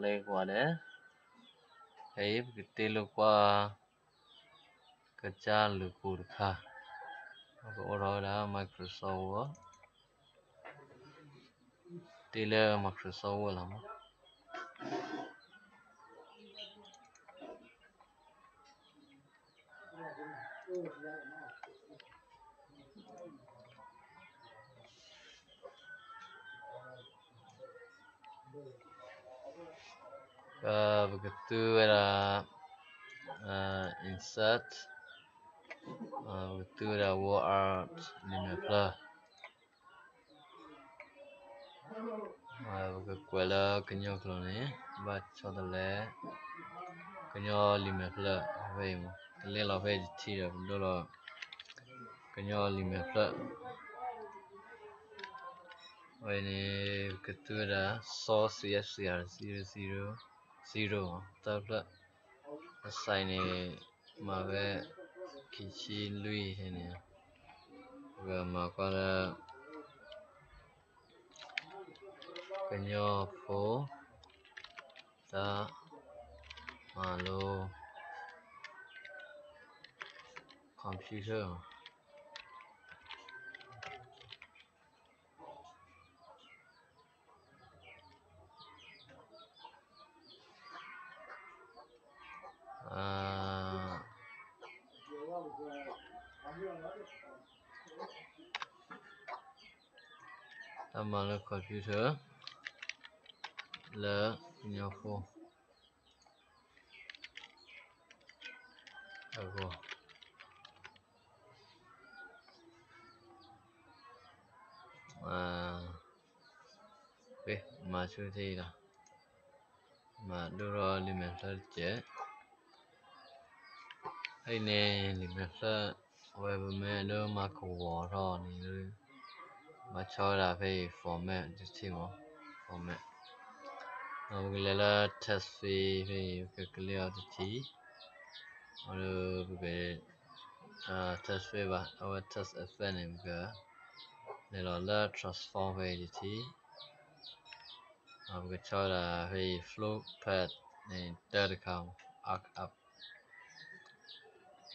လၢကွၢ်ဒီး ဖဲအံၤပကတ့လိာ်ကွၢ် ကစၢ်လူၤကိၣ်တခါ, ပကအိးထီၣ်ဝဲဒၣ် Microsoft Word, တ့လၢ Microsoft Word လီၤမး. ပကသူဝဲဒၣ် insert, ပကသူဝဲဒၣ် word art လံာ်မဲာ်ဖျၢၣ်, ပကကွဲးလၢကညီကျိာ်န့ၣ် ဘၣ်ဆီတလဲ ကညီလံာ်မဲာ်ဖျၢၣ်ဖဲအံၤမး, ကလဲၤလီၤဖဲအံၤတထံၣ်ဒီး ပဒိလီၤ ကညီလံာ်မဲာ်ဖျၢၣ်, အဝဲန့ၣ် ပကသူဝဲဒၣ် source C S C R zero zero zero သၢဖျၢၣ်, အ size န့ၣ် မၤဝဲ ခံဆံလွံၢ်ဖဲန့ၣ်, ပကမၤကွၢ်လၢ ကညီဖိ တၢ်မၤလိ computer တၢ်မၤလၢ computer လၢကညီဖိ အဂီၢ်, မၤဆူၣ်ထံလီၤ, မၤဒိၣ်ထီၣ်လံာ်မဲာ်ဖျၢၣ်တစဲး, ဖဲအံၤန့ၣ် လံာ်မဲာ်ဖျၢၣ် အဝဲပမ့ၢ်အဲၣ်ဒိးမၤကဝီၤထီၣ်န့ၣ် ဘၣ်ဆီဝဲဒၣ်ဖဲအံၤ format တထံၣ်မး, format, ဒီးပကလဲၤလၢ text fill ဖဲအံၤ ပက click အီၤတထံၣ်, အဒီးပက text fill ဘၣ် အဝဲ text effect န့ၣ် ပကလဲၤလီၤလၢ transform ဖဲအံၤတထံၣ်, ပကဆီဝဲဒၣ်ဖဲအံၤ float pad န့ၣ် တၢတခါမး arc up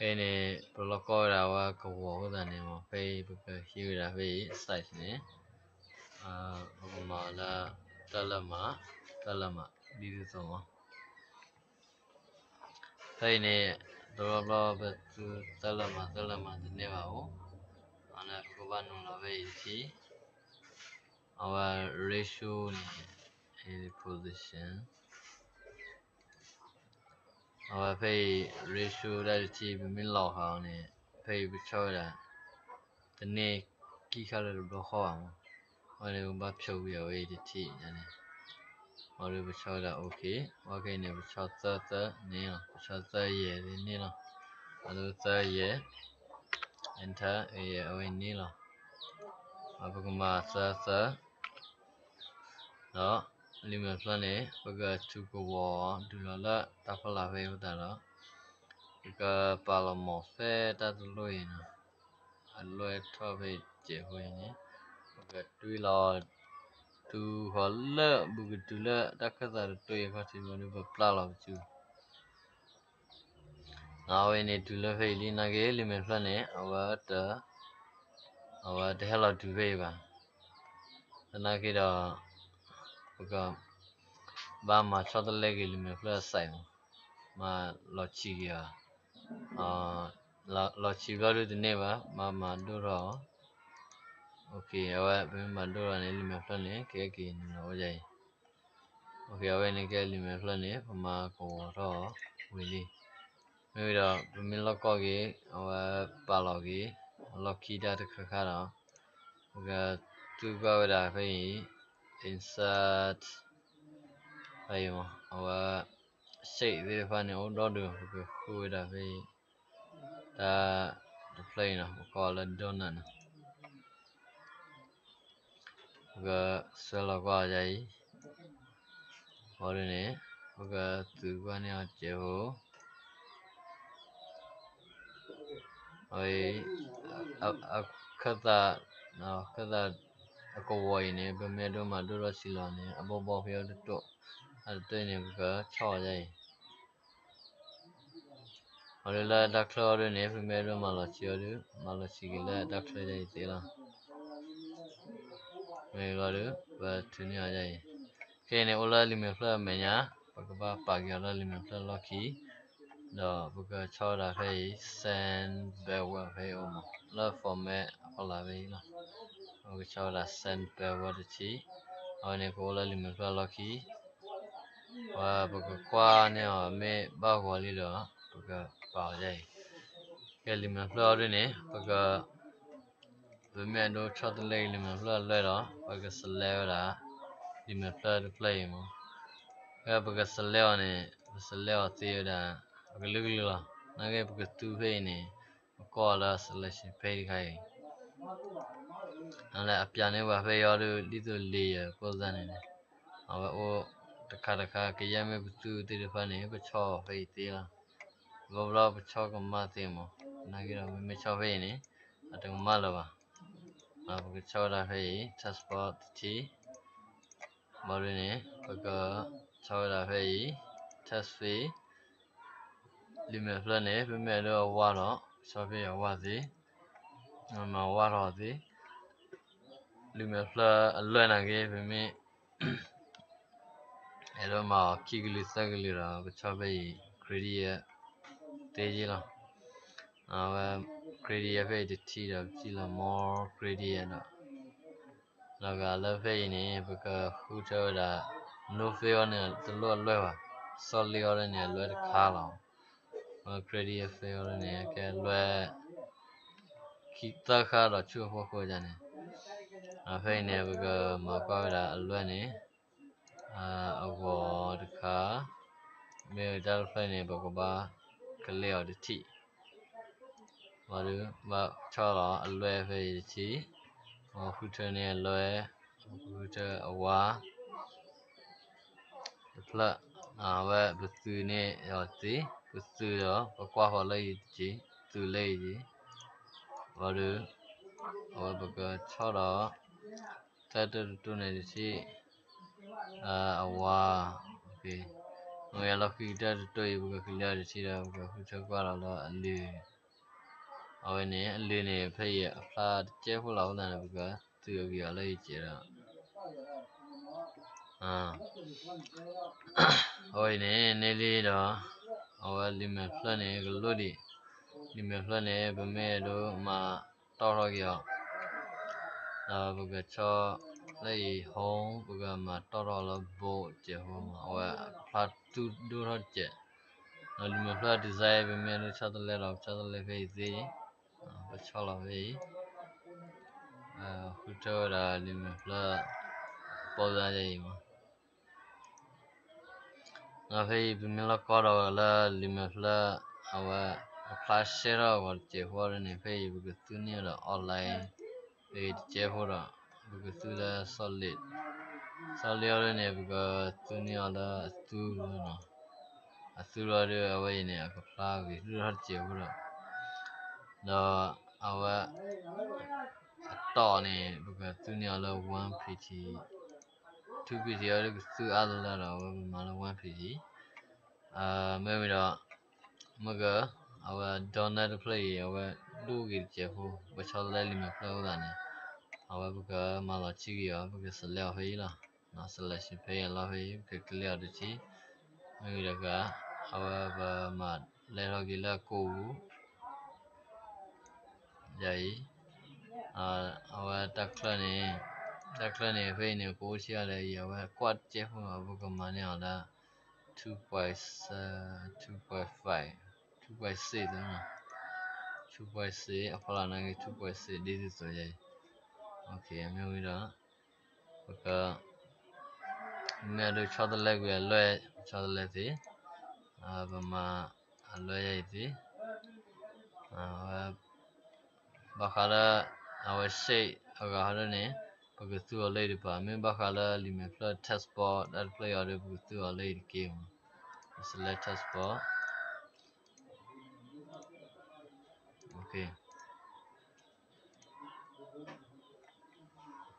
ဖဲအံၤန့ၣ် ပလီၢ်ကီၢ်ဝဲဒၣ်ဝဲကဝီၤအဃိသတးန့ၣ်မး ဖဲအံၤပကဟံးဝဲဒၣ်ဖဲအံၤ size န့ၣ် ပကမၤလၢ သၢလၢမး, သၢလၢမး ဒ်သိးသိးမး. ဖဲအံၤန့ၣ် တဘျီဘျီပသူသၢလၢမး သၢလၢမးတန့ၢ်ဘၣ်အိၣ်, အန့ၣ်ပကဘၣ်နုာ်လီၤဖဲအံၤတထံၣ်, အဝဲ ratio န့ၣ် position အဝဲဖဲအံၤ ratio ဒၣ်တထံၣ် ပမ့ၢ်လီၤဃာ်အီၤန့ၣ် ဖဲအံၤပဆီဝဲဒၣ် တန့ၢ်ကံၣ်ခါလၢတဘျီဃီဘၣ်မး, အဝဲန့ၣ်ပဘၣ်ဖျိးကွံာ်အဝဲအံၤတထံၣ်န့ၣ်, အဒီးပဆီဝဲဒၣ် OK, အဝဲခဲအံၤန့ၣ် ပဆီသၢသၢန့ၣ်လီၤ, ပဆီသၢယဲၢ်န့ၣ်လီၤ, အဒီးသၢယဲၢ် enter အဝဲန့ၣ်လီၤ, ပကမၤသၢသၢ ဒီးလံာ်မဲာ်ဖျၢၣ်န့ၣ် ပကထုးကဝီၤဒုးလီၤလၢတၢ်ဖီလာ်ဖဲအံၤအဃိသတးဒီး ပကပာ်လီၤမီၢ်ဖဲတၢ်တလိၣ်အံၤန့ၣ်, အလွဲၢ်ထီၣ်ဖဲအံၤတစဲးဖိအံၤန့ၣ် ပကတွံၢ်လီၤ တုၤဃီၤလၢ ပကတုၤလၢတၢ်ခၢၣ်သးတတိၢ်အံၤအခီၣ်ထံးဘျီဒီး ပပျၢ်လီၤပစု အဝဲန့ၣ် တုၤလၢဖဲအံၤလံနာ်က့ လံာ်မဲာ်ဖျၢၣ်န့ၣ် အဝဲတ အဝဲတဟဲလီၤတုၤဖဲအံၤဘၣ်. သနာ်က့ဒီး ပကဘၣ်မၤဆီတလဲက့ၤလံာ်မဲာ်ဖျၢၣ်အ size မး, မၤလီၤဆံးက့ၤအီၤ, လီၤဆံးဘျီဒုးတန့ၢ်ဘၣ်, မၤမၤဒိၣ်ထီၣ်အီၤ. အဝဲပမ့ၢ်မၤဒိၣ်ထီၣ်န့ၣ် လံာ်မဲာ်ဖျၢၣ်န့ၣ် ကဟဲက့ၤနုာ်လီၤဝဲဒၣ်အံၤ အဝဲန့ၣ်ကဲလံာ်မဲာ်ဖျၢၣ်န့ၣ် ပမၤကဝီၤထီၣ်ဝံၤလံ. မ့ၢ်ဝံၤဒီး ပမ့ၢ်လီၢ်ကီၢ်က့ၤ အဝဲပာ်လီၤက့ၤ အလီၢ်ခံတၢ်တခါခါဒီး ပကသူကွၢ်ဝဲဒၣ်ဖဲအံၤ insert ဖဲအံၤမး အဝဲ shape သ့ၣ်တဖၣ်န့ၣ် အိၣ်ဒီဒူၣ် ပကဃုဝဲဒၣ်ဖဲအံၤ တၢ်တဖျၢၣ်အံၤနီၤ ပကိးလၢ donut နီၤ ပကဆွဲလီၤကွၢ်အီၤယၤအံၤ, ဘၣ်ဒ်န့ၣ် ပကသုးကွၢ်န့ၢ်အီၤစဲးဖိ, အခၢၣ်သး, အခၢၣ်သးအကဝီၤအံၤန့ၣ် ပမ့ၢ်ဒိၣ်မးဒိၣ်ထီၣ်ဆံးလီၤန့ၣ် အဘီဘီဖဲအံၤတတိာ် အတၢ်န့ၣ် ပကဆီၣ်အီၤဒ်အံၤ. အီၤဒုးလၢတၢ်ချၢအီၤဒုးန့ၣ် ပမ့ၢ်အဲၣ်ဒိးမၤလီၤဆံးအီၤဒုး မၤလီၤဆံးက့ၤလၢတၢ်ချၢဒ်အံၤသ့လီၤ. မ့ၢ်ဂီၤဒုး ပထုးန့ၢ်အီၤဒ်အံၤ. ခဲအံၤန့ၣ် အိၣ်လၢလံာ်မဲာ်ဖျၢၣ်အမဲာ်ညါ, ပကဘၣ်ပာ်က့ၤအီၤလၢလံာ်မဲာ်ဖျၢၣ်လီၢ်ခံ, ဒီးပကဆီၣ်ဝဲဒၣ်ဖဲအံၤ send backward ဖဲအံၤအိၣ်မး လၢ format အဖီလာ်ဖဲအံၤလီၤ. ပကဆီၣ်ဝဲဒၣ် send backward တထံၣ်, အဝဲန့ၣ်ကအိၣ်လၢလံာ်မဲာ်ဖျၢၣ်လီၢ်ခံ ဝဲပကကွၢ်န့ၢ်အီၤ မ့ၢ်ဘၣ်ဂီၤလံဒီး ပကပာ်အီၤဒ်အံၤ. ကဲလံာ်မဲာ်ဖျၢၣ်အီၤဒုးန့ၣ် ပက ပမ့ၢ်အဲၣ်ဒိးဆီတလဲလံာ်မဲာ်ဖျၢၣ်အလွဲၢ်ဒီး ပက select ဝဲဒၣ် လံာ်မဲာ်ဖျၢၣ်တဖျၢၣ်အံၤမး. ဖဲပက select အီၤန့ၣ် ပ select အီၤသ့ဝဲဒၣ် ပကလုာ်ကလုာ်လီၤ. နာ်က့ပကသူဖဲအံၤန့ၣ် ပကွၢ်လၢ selection pane တခါအံၤ အပျးန့ၢ်ပှၤဖဲအံၤအီၤဒုး ဒ်သိး layer ဖိသၣ်န့ၣ်န့ၣ် အဝဲအိၣ်တခါတခါ ကယဲၢ်မ့ၢ်ပသူသ့ၣ်တဖၣ်န့ၣ် ပဆီၣ်ဖဲအံၤသ့လီၤ. ဘျီဘျီပဆီၣ်ကမၣ်သ့မး, နာ်က့ဒီး မ့မ့ၢ်ဆီၣ်ဖဲအံၤန့ၣ် အတကမၣ်လၢၤဘၣ်. ပကဆီၣ်ဝဲဒၣ်ဖဲအံၤ text box တထံၣ်, ဘၣ်ဒုးန့ၣ် ပကဆီၣ်ဝဲဒၣ်ဖဲအံၤ text field လံာ်မဲာ်ဖျၢၣ်န့ၣ် ပမ့ၢ်အဲၣ်ဒိးအဝါဒီး ဆီၣ်ဖဲအံၤအဝါသ့, မ့ၢ်အဝါထီၣ်သ့, လံာ်မဲာ်ဖျၢၣ်အလွဲၢ်နာ်က့ ပမ့ၢ် အဲၣ်ဒိးမၤအီၤခံကလုာ်သၢကလုာ်ဒီး ပဆီၣ်ဖဲအံၤ gradient သ့က့လီၤ. အဝဲ gradient ဖဲအံၤတထံၣ်ဒီး ပထံၣ်လီၤ more gradient ဒီး လီၤဂာ်လၢဖဲအံၤန့ၣ် ပကဃုထၢဝဲဒၣ် no fill အီၤန့ၣ် တလိၣ်အလွဲၢ်ဘၣ်, solid အီၤဒ်န့ၣ် အလွဲၢ်တခါလီၤ. အဝဲ gradient fill အီၤဒ်န့ၣ် ကဲလွဲၢ် ခံသၢခါဒီးဆူအဖီခိၣ်န့ၣ်, ဖဲအံၤန့ၣ် ပကမၤကွၢ်ဝဲဒၣ်အလွဲၢ်န့ၣ် အဂီၤတခါ, မ့ၢ်တၢ်တဖျၢၣ်န့ၣ် ပကဘၣ်ကလဲၤအီၤတထံၣ်, ဘၣ်ဒုးဘၣ်ဆီၣ်လီၤအလွဲၢ်ဖဲအံၤတထံၣ်, ပဃုထၢန့ၢ်အလွဲၢ်, ပဃုထၢအဝါ တဖျၢၣ်, အဝဲပသုးန့ၢ်အီၤသ့, ပသုးဒီး ပကွၢ်ဃီၤလၢအံၤတက့ၢ်, သုးလၢအံၤတက့ၢ်, ဘၣ်ဒုး အဝဲပကဆီၣ်ဒီး တၢ်တတိၢ်န့ၣ်တထံၣ်, အဝါ, မ့ၢ်လီၢ်ခံကတၢၢ်တတိၢ်အံၤ ပကကလဲၤအီၤတထံၣ်ဒီး ပကဃုထၢကွၢ်လီၤလၢအလၢၢ်, အဝဲန့ၣ် အလၢၢ်န့ၣ် ဖဲအံၤအဖျါတကဲဖိလီၤအဃိသတးန့ၣ် ပကသုးအဂ့ၤအီၤလၢယကဲးဒီး အဝဲအံၤန့ၣ် န့ၢ်လံဒီး အဝဲလံာ်မဲာ်ဖျၢၣ်န့ၣ် ကလိၣ်ဒံး, လံာ်မဲာ်ဖျၢၣ်န့ၣ် ပမ့ၢ်အဲၣ်ဒိးမၤတီၢ်ထီၣ်က့ၤအီၤ ဒီးပကဆီၣ်လၢအံၤ home ပကမၤတီၢ်ထီၣ်လၢ bold တစဲးဖိမး အဝဲအဖျါသူဒိၣ်ထီၣ်တစဲး, ဒီးလံာ်မဲာ်ဖျၢၣ် design ပမ့ၢ်အဲၣ်ဒိးဆီတလဲဒီး ပဆီတလဲဖဲအံၤသ့, ပဆီၣ်လီၤဖဲအံၤ, ဃုထၢဝဲဒၣ်လံာ်မဲာ်ဖျၢၣ် ပိာ်သးဒ်အံၤမး ဒီးဖဲအံၤ ပမ့ၢ်လီၢ်ကီဒီးလၢလံာ်မဲာ်ဖျၢၣ် အဝဲ အဖျါရှဲထီၣ်အဂီၢ်တစဲးဖိအီၤဒ်န့ၣ် ဖဲအံၤပကသူန့ၢ်အီၤဒီး online ဖဲအံၤတစဲးဖိဒီး ပကသူလၢ solid, solid အီၤဒ်န့ၣ် ပကသူန့ၢ်အီၤလၢအသူလီၤ, အသူလီၤဒီး အဝဲအံၤန့ၣ် အကဖျါဂ့ၤဒိၣ်ထီၣ်တစဲးဖိဒီး ဒီးအဝဲ အတီၢ်န့ၣ် ပကသူန့ၢ်အီၤလၢ one pixel, two pixel အီၤဒ်ကသူအါလၢလၢဒီး အဝဲပမၤလၢ one pixel, မ့ၢ်ဝံၤဒီး မ့ၢ်က အဝဲ donut တဖျၢၣ်အံၤ အဝဲဒိၣ်ဂ့ၤတစဲးဖိ ပဆီတလဲလံာ်မဲာ်ဖျၢၣ်အဃိသတးန့ၣ် အဝဲပကမၤလီၤဆံးက့ၤအီၤ ပက select အီၤဖဲအံၤလီၤ, select ဖဲအံၤလီၤ ဖဲအံၤပကကျဲအီၤတထံၣ်, မ့ၢ်ဝံၤတဂၤ အဝဲပမၤလဲၤထီၣ်က့ၤလၢအကိာ်ပူၤ ယၤအံၤ, အဝဲတၢ်ချၢန့ၣ်, တၢ်ချၢန့ၣ် ဖဲအံၤန့ၣ် ကအိၣ်ဆံးအါလဲၣ်အံၤ အဝဲကွၢ်တစဲးဖိမး ပကမၤန့ၢ်အီၤလၢ two point, two point five, two point six, two point six အဖီလာ်နာ်က့ two point six ဒ်သိးသိးယၤအံၤ, မ့ၢ်ဝံၤဒီး ပက မ့ၢ်အဲၣ်ဒိးဆီတလဲကွံာ်အလွဲၢ် ဆီတလဲသ့, ပမၤအလွဲၢ်ယၤအံၤသ့, ဘၣ်ဃးလၢ အဝဲ shape အဂၤဟီဒ်န့ၣ် ပကသူအီၤလၢအံၤတပၤ, မ့ၢ်ဘၣ်ဃးလၢလံာ်မဲာ်ဖျၢၣ် text box တၢ်တဖျၢၣ်အံၤဒီး ပကသူအီၤလၢအံၤတက့ၢ်မး, ပ select text box,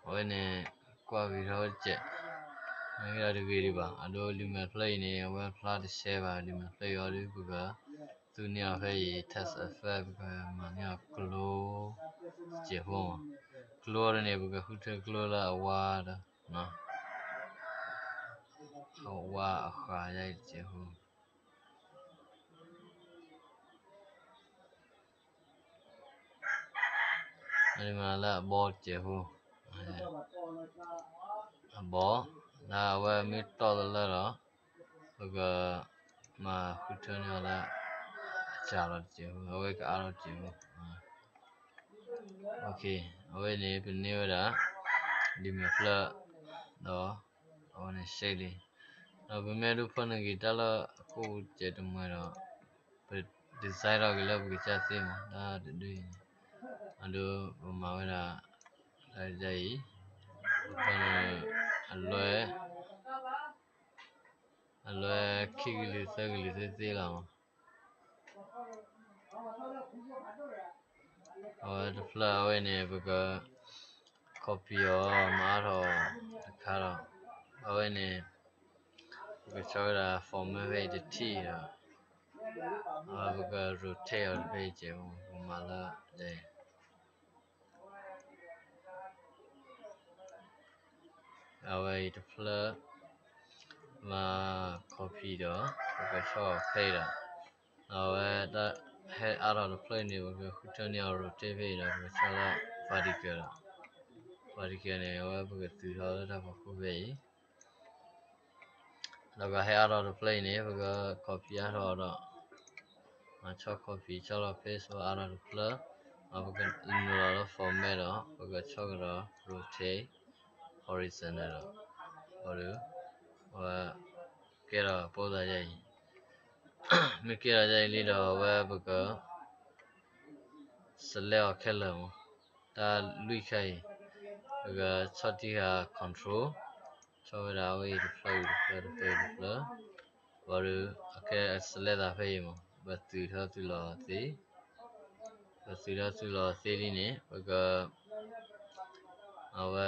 အဝဲန့ၣ် ကွၢ်ဂ့ၤထီၣ်ဝဲတစဲး တဂ့ၤဒံးဘၣ်. အဒိ လံာ်မဲာ်ဖျၢၣ်အံၤန့ၣ် အဝဲဖျါတရှဲဘၣ်. လံာ်မဲာ်ဖျၢၣ်အံၤအီၤဒီး ပကသူန့ၢ်အီၤဖဲအံၤ text effect ပကမၤန့ၢ်အီၤကျိ တစဲးဖိမး. ကျိအီၤဒ်န့ၣ် ပကဃုထၢကျိလၢအဝါဒီး အဝါအဃးယါအံၤတစဲးဖိ မ့ၢ်လၢအဘီတစဲးဖိ, အဘီ, လၢအဝဲမ့ၢ်တီၢ်တလၢဒီး ပကမၤဃုထၢန့ၢ်အီၤလၢ အစှၤလီၤတစဲးဖိ, အဝဲကအါထီၣ်တစဲးဖိ. အဝဲန့ၣ် ပန့ၢ်ဝဲဒၣ် လံာ်မဲာ်ဖျၢၣ် ဒီး အဝဲန့ၣ် save လံ. ဒီးပမ့ၢ်ဒိးဖၢနုာ်က့ၤတၢ်လၢအကိၣ်စဲးတမှဲဒီး ပ design ထီၣ်က့ၤလၢပကစၢ်သ့မး တၢ်တဒုအံၤန့ၣ်, အဒိပမၤဝဲဒၣ် တၢ်အံၤ ပဖၢနုာ် အလွဲ အလွဲခံကလုာ်သၢကလုာ်သ့သ့လီၤမး. အဝဲတဖျၢၣ်အဝဲန့ၣ် ပက copy အီၤ မၤအါထီၣ်တခါဒီး အဝဲန့ၣ် ပကဆီၣ်ဝဲဒၣ် format ဖဲအံၤတထံၣ်ဒီး အဝဲပက rotate အီၤတဖဲအံၤစဲးဖိ ပကမၤလၢ အဝဲအံၤတဖျၢၣ် မၤ copy ဒီး ပကဆီၣ်ဖဲအံၤဒီး အဝဲတၢ်ဟဲအါထီၣ်တဖျၢၣ်အံၤန့ၣ် ပကဃုထၢန့ၢ်အီၤ rotate ဖဲအံၤဒီး ပကဆီၣ်လၢ vertical ဒီး vertical န့ၣ် အဝဲပကသုးထီၣ်လၢတၢ်ဖီခိၣ်ဖဲအံၤ ဒီးပှၤဟဲအါထီၣ်တဖျၢၣ်အံၤန့ၣ် ပက copy အါထီၣ်ဒီး မၤဆီၣ် copy ဆီၣ်လီၤ paste အါထီၣ်တဖျၢၣ်, ဒီးပကနုာ်လီၤလၢ format ဒီး ပကဆီၣ်ကဒီး rotate horizontal ဒီး အဝဲ ကဲထီၣ်ပိာ်သးယါအံၤ, မ့ၢ်ကဲထီၣ်ယါအံၤလံဒီး အဝဲပက select အီၤခဲလၢာ်မး, တၢ်လွံၢ်ခါအံၤ ပကဆီၣ်တံၢ်ဃာ် control, ဆီၣ်ဝဲဒၣ်အဝဲအံၤတဖျၢၣ်အံၤတဖျၢၣ်တဖျၢၣ်အံၤတဖျၢၣ်, ဘၣ်ဒီး အကဲ select သးဖဲအံၤမး, ပသုးထီၣ်သုးလီၤသ့, ပသုးထီၣ်သုးလီၤသ့လံန့ၣ် ပက အဝဲ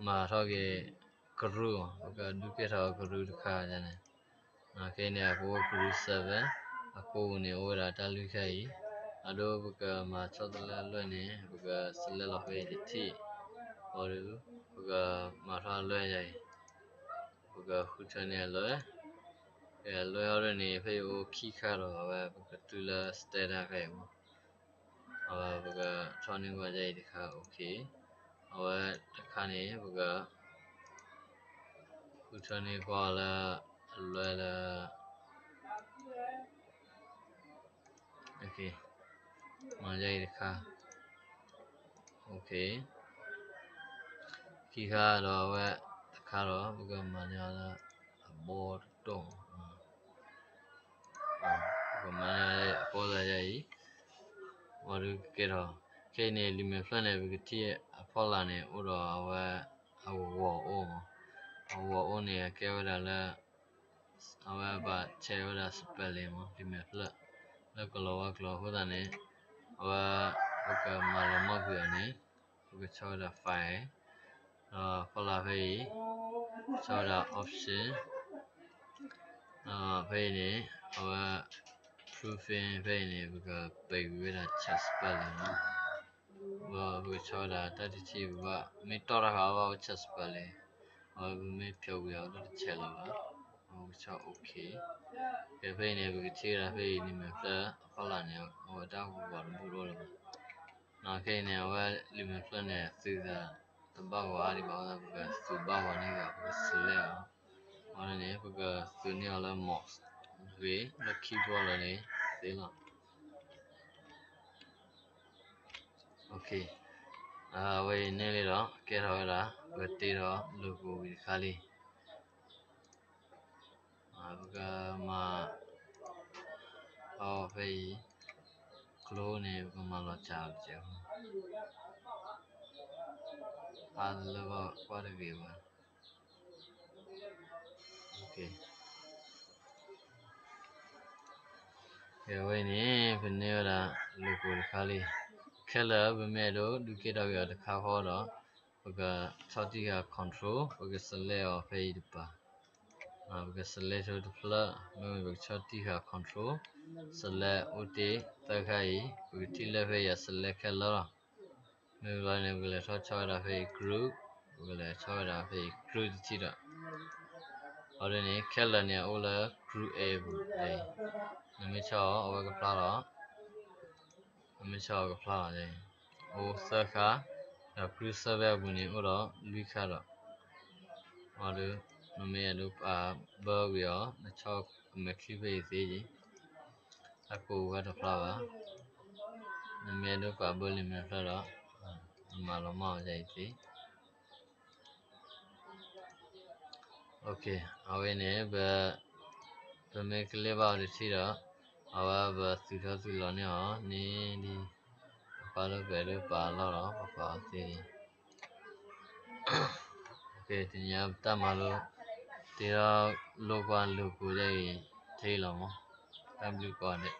မၤထီၣ်က့ၤ ကရူၢ်, ပကဒုးကဲထီၣ်ကရူၢ်တခါန့ၣ်, ခဲအံၤန့ၣ် အကအိၣ်ကရူၢ် seven, အကိၣ်ပူၤန့ၣ် အိၣ်ဝဲဒၣ်တၢ်လွံၢ်ခါအံၤ, အဒိပကမၤဆီၣ်တလဲအလွဲၢ်န့ၣ် ပက select လီၤဖဲအံၤတထံၣ်, အဒိ ပကမၤထီၣ်အလွဲၢ်ယါအံၤ, ပကဃုထၢန့ၢ်အလွဲၢ်, ကဲအလွဲၢ်အီၤဒ်န့ၣ် ဖဲအံၤအိၣ်ခံခါဒီး အဝဲပကတုၤလၢ status ဖဲအံၤမး အဝဲပကထီၣ်န့ၢ်ကွၢ်ယါအံၤတခါ OK, အဝဲတခါန့ၣ် ပက ဃုထၢန့ၢ်ကွၢ်လၢ အလွဲၢ်လၢ OK, မၤယါအံၤတခါ OK, ခံခါဒီးအဝဲတခါဒီး ပကမၤန့ၢ်အီၤလၢ အဘီတတိၢ် ပကမၤန့ၢ်အီၤလၢအဖီလာ်ယါအံၤ, ဝံၤဒီးကကဲထီၣ်, ခဲအံၤန့ၣ် လံာ်မဲာ်ဖျၢၣ်န့ၣ် ပကထံၣ်အဖီလာ်န့ၣ် အိၣ်ဒီးအဝဲ အဂီၤအိၣ်မး, အဂီၤအိၣ်န့ၣ် အကဲဝဲဒၣ်လၢ အဝဲဘၣ်ဆဲးဝဲဒၣ် spelling မး လံာ်မဲာ်ဖျၢၣ် လၢကလီၤဝါကျိာ်အဃိသတးန့ၣ် အဝဲ ပကမၤလီၤမၢ်ကွံာ်အီၤန့ၣ် ပကဆီၣ်ဝဲဒၣ် file, ဒီးဖီလာ်ဖဲအံၤ ဆီၣ်ဝဲဒၣ် option, ဒီးဖဲအံၤန့ၣ် အဝဲ proofing ဖဲအံၤန့ၣ် ပကပဲာ်ကွံာ်ဝဲဒၣ် check spelling မး ဒီးပကဆီၣ်ဝဲဒၣ်တၢ်တထံၣ်ပဘၣ် မ့ၢ်တီၢ်တၢ်ဃာ်ဘၣ်အိၣ် check spelling, အဝဲပမ့ၢ်ဖျိးကွံာ်အီၤတၢ်တဆဲးလီၤဘၣ်, ပကဆီၣ် OK, ကဲဖဲအံၤန့ၣ် ပကထံၣ်ဝဲဒၣ်ဖဲအံၤ လံာ်မဲာ်ဖျၢၣ်အဖီလာ်န့ၣ် အဝဲတၢ်ဂီၤတဘူၣ်တအိၣ်လၢၤဘၣ်, ခဲအံၤန့ၣ် အဝဲလံာ်မဲာ်ဖျၢၣ်န့ၣ် သုးသးတဘၣ်ဂီၤအါဒံးဘၣ်အဃိသတး ပကသုးဘၣ်ဂီၤန့ၢ်ဂ့ၤ ပက select အီၤ, အဃိန့ၣ် ပကသုးန့ၢ်အီၤလၢ mouse ဂ့ၤ လၢ keyboard လၢၤန့ၣ်သ့လီၤ. OK, အဝဲအံၤန့ၣ်လံဒီး ကဲထီၣ်ဝဲဒၣ် ပကတ့ထီၣ် logo ဝံၤတခါလံ. ပကမၤ အဖဲအံၤ ကျိန့ၣ် ပကမၤလီၤစှၤအီၤတစဲးဖိ, ဖးလၢဘၣ်ကွၢ်တဂ့ၤဘၣ်. ကဲဝဲအံၤန့ၣ် ပန့ၢ်ဝဲဒၣ် logo တခါလံ. ခဲလၢာ်ပမ့ၢ်အဲၣ်ဒိးဒုးကဲထီၣ်က့ၤအီၤတခါဃီဒီး ပကဆီၣ်တံၢ်ဃာ် control, ပက select အီၤဖဲအံၤတပၤ, ပက select ဆိတဖျၢၣ်, မ့မ့ၢ်ပကဆီၣ်တံၢ်ဃာ် control, select အိၣ်တ့ၢ်သၢခါအံၤ, ပကထံၣ်လၢဖဲအံၤ အ select ခဲလၢာ်လီၤ. မ့ၢ်ဘျီန့ၣ် ပကလဲၤထီၣ်ဆီၣ်ဝဲဒၣ်ဖဲအံၤ group, ပကလဲၤဆီၣ်ဝဲဒၣ်ဖဲအံၤ group တထံၣ်ဒီး အီၤဒ်န့ၣ် ခဲလၢာ်န့ၣ် အအိၣ်လၢ group A အပူၤ, နမ့ၢ်ဆီၣ်အီၤ အဝဲကဖျါလီၤ, နမ့ၢ်ဆီၣ်အီၤကဖျါလီၤ, အိၣ်သၢခါ, ဒီး group သၢဖဲအပူၤန့ၣ် အိၣ်ဒီးလွံၢ်ခါဒီး အီၤဒ် နမ့ၢ်အဲၣ်ဒိးပာ်ဘၢကွံာ်အီၤ နဆီၣ်အမဲာ်ချံဖဲအံၤသ့က့ၤ, အကိးဝဲတဖျါဘၣ်, နမ့ၢ်အဲၣ်ဒိးပာ်ဘၢလံာ်မဲာ်ဖျၢၣ်ဒီး နမၤလီၤမၢ်အီၤဒ်အံၤသ့ အဝဲန့ၣ် ပ ပမ့ၢ်ကလ့ၢ်ဘၣ်အီၤတထံၣ်ဒီး အဝဲပသုးထီၣ်သုးလီၤန့ၢ်အီၤန့ၣ်ဒ် ပပာ်လၢပအဲၣ်ဒိးပာ်အလီၢ်ဒီး ပပာ်အီၤသ့, တနံၤအံၤပတၢ်မၤလိ တ့ထီၣ်လိာ်ကွၢ်လိာ်ကိးဒ်အံၤ ထဲအံၤလီၤမး, တၢ်ဘျုးကိးဂၤဒဲး.